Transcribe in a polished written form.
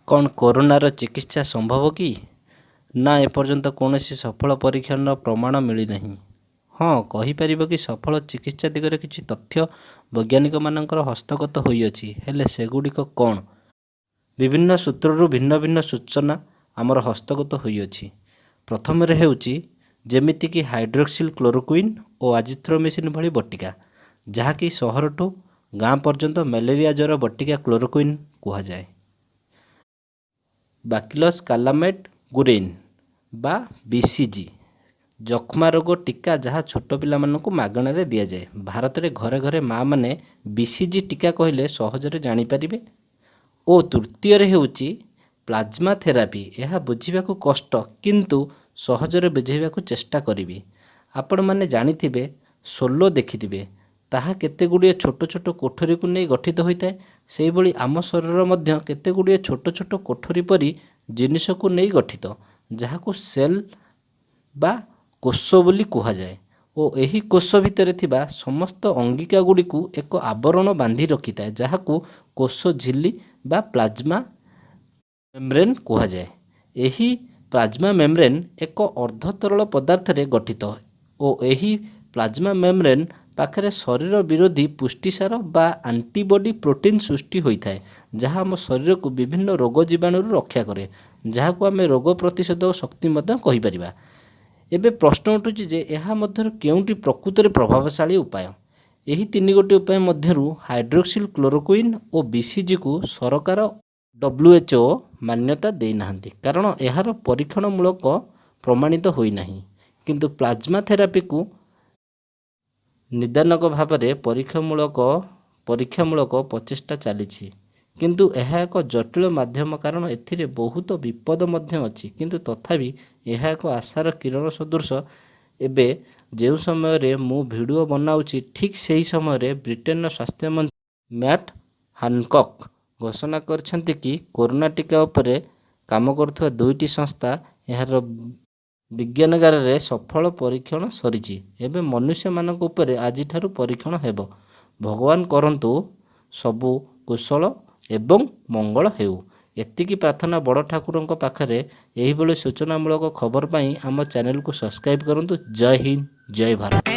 କ'ଣ କରୋନାର ଚିକିତ୍ସା ସମ୍ଭବ କି? ନା, ଏପର୍ଯ୍ୟନ୍ତ କୌଣସି ସଫଳ ପରୀକ୍ଷଣର ପ୍ରମାଣ ମିଳିନାହିଁ। ହଁ, କହିପାରିବ କି ସଫଳ ଚିକିତ୍ସା ଦିଗରେ କିଛି ତଥ୍ୟ ବୈଜ୍ଞାନିକମାନଙ୍କର ହସ୍ତଗତ ହୋଇଅଛି। ହେଲେ ସେଗୁଡ଼ିକ କ'ଣ? ବିଭିନ୍ନ ସୂତ୍ରରୁ ଭିନ୍ନ ଭିନ୍ନ ସୂଚନା ଆମର ହସ୍ତଗତ ହୋଇଅଛି। ପ୍ରଥମରେ ହେଉଛି ଯେମିତିକି ହାଇଡ୍ରୋକ୍ସିଲ୍ କ୍ଲୋରୋକୁଇନ୍ ଓ ଆଜିଥ୍ରୋମାଇସିନ୍ ଭଳି ବଟିକା, ଯାହାକି ସହରଠୁ ଗାଁ ପର୍ଯ୍ୟନ୍ତ ମ୍ୟାଲେରିଆ ଜ୍ୱର ବଟିକା କ୍ଲୋରୋକୁଇନ୍ କୁହାଯାଏ। ବାକିଲସ୍ କାଲାମେଟ୍ ଗୁରେଇନ୍ ବା ବିସିଜି ଯକ୍ଷ୍ମା ରୋଗ ଟୀକା, ଯାହା ଛୋଟ ପିଲାମାନଙ୍କୁ ମାଗଣାରେ ଦିଆଯାଏ। ଭାରତରେ ଘରେ ଘରେ ମାଆମାନେ ବିସିଜି ଟୀକା କହିଲେ ସହଜରେ ଜାଣିପାରିବେ। ଓ ତୃତୀୟରେ ହେଉଛି ପ୍ଲାଜମା ଥେରାପି। ଏହା ବୁଝିବାକୁ କଷ୍ଟ, କିନ୍ତୁ ସହଜରେ ବୁଝାଇବାକୁ ଚେଷ୍ଟା କରିବି। ଆପଣମାନେ ଜାଣିଥିବେ, ସୋଲ ଦେଖିଥିବେ, ତାହା କେତେ ଗୁଡ଼ିଏ ଛୋଟ ଛୋଟ କୋଠରୀକୁ ନେଇ ଗଠିତ ହୋଇଥାଏ। ସେହିଭଳି ଆମ ଶରୀର ମଧ୍ୟ କେତେ ଗୁଡ଼ିଏ ଛୋଟ ଛୋଟ କୋଠରୀ ପରି ଜିନିଷକୁ ନେଇ ଗଠିତ, ଯାହାକୁ ସେଲ୍ ବା କୋଷ ବୋଲି କୁହାଯାଏ। ଓ ଏହି କୋଷ ଭିତରେ ଥିବା ସମସ୍ତ ଅଙ୍ଗିକା ଗୁଡ଼ିକୁ ଏକ ଆବରଣ ବାନ୍ଧି ରଖିଥାଏ, ଯାହାକୁ କୋଷ ଝିଲ୍ଲୀ ବା ପ୍ଲାଜମା ମେମ୍ବ୍ରେନ୍ କୁହାଯାଏ। ଏହି ପ୍ଲାଜମା ମେମ୍ବ୍ରେନ୍ ଏକ ଅର୍ଦ୍ଧତରଳ ପଦାର୍ଥରେ ଗଠିତ ଓ ଏହି ପ୍ଲାଜମା ମେମ୍ବ୍ରେନ୍ ପାଖରେ ଶରୀର ବିରୋଧୀ ପୁଷ୍ଟିସାର ବା ଆଣ୍ଟିବଡି ପ୍ରୋଟିନ୍ ସୃଷ୍ଟି ହୋଇଥାଏ, ଯାହା ଆମ ଶରୀରକୁ ବିଭିନ୍ନ ରୋଗ ଜୀବାଣୁରୁ ରକ୍ଷା କରେ, ଯାହାକୁ ଆମେ ରୋଗ ପ୍ରତିଷେଧକ ଶକ୍ତି ମଧ୍ୟ କହିପାରିବା। ଏବେ ପ୍ରଶ୍ନ ଉଠୁଛି ଯେ ଏହା ମଧ୍ୟରୁ କେଉଁଟି ପ୍ରକୃତରେ ପ୍ରଭାବଶାଳୀ ଉପାୟ? ଏହି ତିନି ଗୋଟି ଉପାୟ ମଧ୍ୟରୁ ହାଇଡ୍ରୋକ୍ସିଲ୍ କ୍ଲୋରୋକୁଇନ୍ ଓ ବିସିଜିକୁ ସରକାର, WHO ମାନ୍ୟତା ଦେଇନାହାନ୍ତି, କାରଣ ଏହାର ପରୀକ୍ଷଣମୂଳକ ପ୍ରମାଣିତ ହୋଇନାହିଁ। କିନ୍ତୁ ପ୍ଲାଜମା ଥେରାପିକୁ ନିଦାନକ ଭାବରେ ପରୀକ୍ଷାମୂଳକ ପ୍ରଚେଷ୍ଟା ଚାଲିଛି। କିନ୍ତୁ ଏହା ଏକ ଜଟିଳ ମାଧ୍ୟମ, କାରଣ ଏଥିରେ ବହୁତ ବିପଦ ମଧ୍ୟ ଅଛି। କିନ୍ତୁ ତଥାପି ଏହା ଏକ ଆଶାର କିରଣ ସଦୃଶ। ଏବେ ଯେଉଁ ସମୟରେ ମୁଁ ଭିଡ଼ିଓ ବନାଉଛି, ଠିକ୍ ସେହି ସମୟରେ ବ୍ରିଟେନର ସ୍ୱାସ୍ଥ୍ୟମନ୍ତ୍ରୀ ମ୍ୟାଟ୍ ହାନକକ୍ ଘୋଷଣା କରିଛନ୍ତି କି କରୋନା ଟୀକା ଉପରେ କାମ କରୁଥିବା ଦୁଇଟି ସଂସ୍ଥା ଏହାର ବିଜ୍ଞାନାଗାରରେ ସଫଳ ପରୀକ୍ଷଣ ସରିଛି। ଏବେ ମନୁଷ୍ୟମାନଙ୍କ ଉପରେ ଆଜିଠାରୁ ପରୀକ୍ଷଣ ହେବ। ଭଗବାନ କରନ୍ତୁ ସବୁ କୁଶଳ ଏବଂ ମଙ୍ଗଳ ହେଉ, ଏତିକି ପ୍ରାର୍ଥନା ବଡ଼ ଠାକୁରଙ୍କ ପାଖରେ। ଏହିଭଳି ସୂଚନାମୂଳକ ଖବର ପାଇଁ ଆମ ଚ୍ୟାନେଲକୁ ସବସ୍କ୍ରାଇବ୍ କରନ୍ତୁ। ଜୟ ହିନ୍ଦ, ଜୟ ଭାରତ।